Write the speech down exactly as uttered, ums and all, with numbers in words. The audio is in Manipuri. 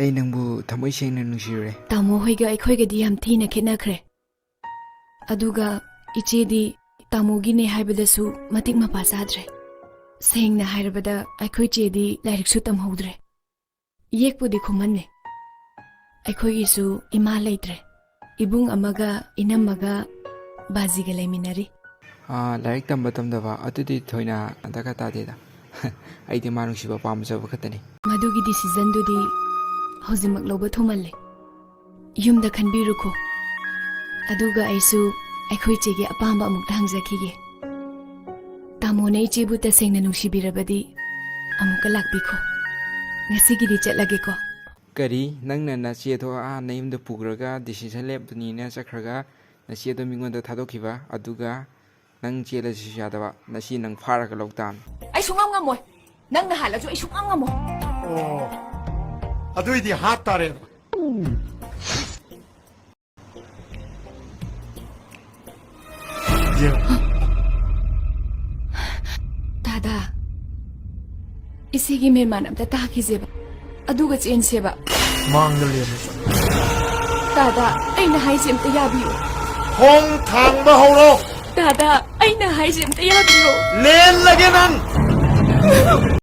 ꯑꯩ ꯅꯪꯕꯨ ꯊꯃꯣꯏ ꯁꯦꯡꯅ ꯅꯨꯡꯁꯤꯔꯨꯔꯦ꯫ ꯇꯥꯃꯣ ꯍꯣꯏꯒ ꯑꯩꯈꯣꯏꯒꯗꯤ ꯌꯥꯝ ꯊꯤꯅ ꯈꯦꯠꯅꯈ꯭ꯔꯦ꯫ ꯑꯗꯨꯒ ꯏꯆꯦꯗꯤ ꯇꯥꯃꯣꯒꯤꯅꯦ ꯍꯥꯏꯕꯗꯁꯨ ꯃꯇꯤꯛ ꯃꯄꯥ ꯆꯥꯗ꯭ꯔꯦ꯫ ꯁꯦꯡꯅ ꯍꯥꯏꯔꯕꯗ ꯑꯩꯈꯣꯏ ꯆꯦꯗꯤ ꯂꯥꯏꯔꯤꯛꯁꯨ ꯇꯝꯍꯧꯗ꯭ꯔꯦ꯫ ꯌꯦꯛꯄꯨꯗꯤ ꯈꯨꯃꯟꯅꯦ꯫ ꯑꯩꯈꯣꯏꯒꯤꯁꯨ ꯏꯃꯥ ꯂꯩꯇ꯭ꯔꯦ꯫ ꯏꯕꯨꯡ ꯑꯃꯒ ꯏꯅꯝꯃꯒ ꯕꯥꯖꯤꯒ ꯂꯩꯃꯤꯟꯅꯔꯤ꯫ ꯑꯥ, ꯂꯥꯏꯔꯤꯛ ꯇꯝꯕ ꯇꯝꯗꯕ ꯑꯗꯨꯗꯤ ꯊꯣꯏꯅ ꯗꯔꯀꯥꯔ ꯇꯥꯗꯦꯗ꯫ ꯑꯩꯗꯤ ꯃꯥ ꯅꯨꯡꯁꯤꯕ ꯄꯥꯝꯖꯕ ꯈꯛꯇꯅꯤ꯫ ꯃꯗꯨꯒꯤ decisionꯗꯨꯗꯤ ꯍꯧꯖꯤꯛꯃꯛ ꯂꯧꯕ ꯊꯨꯃꯜꯂꯦ꯫ ꯌꯨꯝꯗ ꯈꯟꯕꯤꯔꯨꯈꯣ꯫ ꯑꯗꯨꯒ ꯑꯩꯁꯨ ꯑꯩꯈꯣꯏ ꯆꯦꯒꯤ ꯑꯄꯥꯝꯕ ꯑꯃꯨꯛꯇ ꯍꯪꯖꯈꯤꯒꯦ꯫ ꯇꯥꯃꯣꯅ ꯏꯆꯦꯕꯨ ꯇꯁꯦꯡꯅ ꯅꯨꯡꯁꯤꯕꯤꯔꯕꯗꯤ ꯑꯃꯨꯛꯀ ꯂꯥꯛꯄꯤꯈꯣ꯫ ꯉꯁꯤꯒꯤꯗꯤ ꯆꯠꯂꯒꯦꯀꯣ꯫ ꯀꯔꯤ? ꯅꯪꯅ ꯅꯆꯦꯗꯣ ꯑꯥ ꯅꯌꯨꯝꯗ ꯄꯨꯈ꯭ꯔꯒ decision ꯂꯦꯞꯄꯅꯤꯅ ꯆꯠꯈ꯭ꯔꯒ ꯅꯆꯦꯗꯣ ꯃꯤꯉꯣꯟꯗ ꯊꯥꯗꯣꯛꯈꯤꯕ, ꯑꯗꯨꯒ ꯅꯪ ꯆꯦꯜꯂꯁꯤꯁꯨ ꯌꯥꯗꯕ, ꯉꯁꯤ ꯅꯪ ꯐꯥꯔꯒ ꯂꯧ ꯇꯥꯕꯅꯤ꯫ ꯑꯩ ꯁꯨꯡꯉꯝ ꯉꯝꯃꯣꯏ꯫ ꯅꯪꯅ ꯍꯥꯜꯂꯁꯨ ꯑꯩ ꯁꯨꯡꯉꯝ ꯉꯝꯃꯣꯏ꯫ ꯑꯣ, ꯑꯗꯨꯏꯗꯤ ꯍꯥꯠ ꯇꯥꯔꯦ꯫ ꯌꯦꯡꯉꯣ꯫ ꯗꯥꯗꯥ, ꯏꯆꯦꯒꯤ ꯃꯦꯟꯃꯥꯟ ꯑꯝꯇ ꯇꯥꯈꯤꯁꯦꯕ, ꯑꯗꯨꯒ ꯆꯦꯟꯁꯦꯕ꯫ ꯃꯥꯡꯗ ꯂꯦꯝꯃꯁꯨ꯫ ꯗꯥꯗꯥ, ꯑꯩꯅ ꯍꯥꯏꯁꯦ ꯑꯝꯇ ꯌꯥꯕꯤꯌꯨ꯫ ꯊꯣꯡ ꯊꯥꯡꯕ ꯍꯧꯔꯣ꯫ ꯗꯥꯗꯥ, ꯑꯩꯅ ꯍꯥꯏꯁꯦ ꯑꯝꯇ ꯌꯥꯕꯤꯌꯨ꯫ ꯂꯦꯜꯂꯒꯦ ꯅꯪ꯫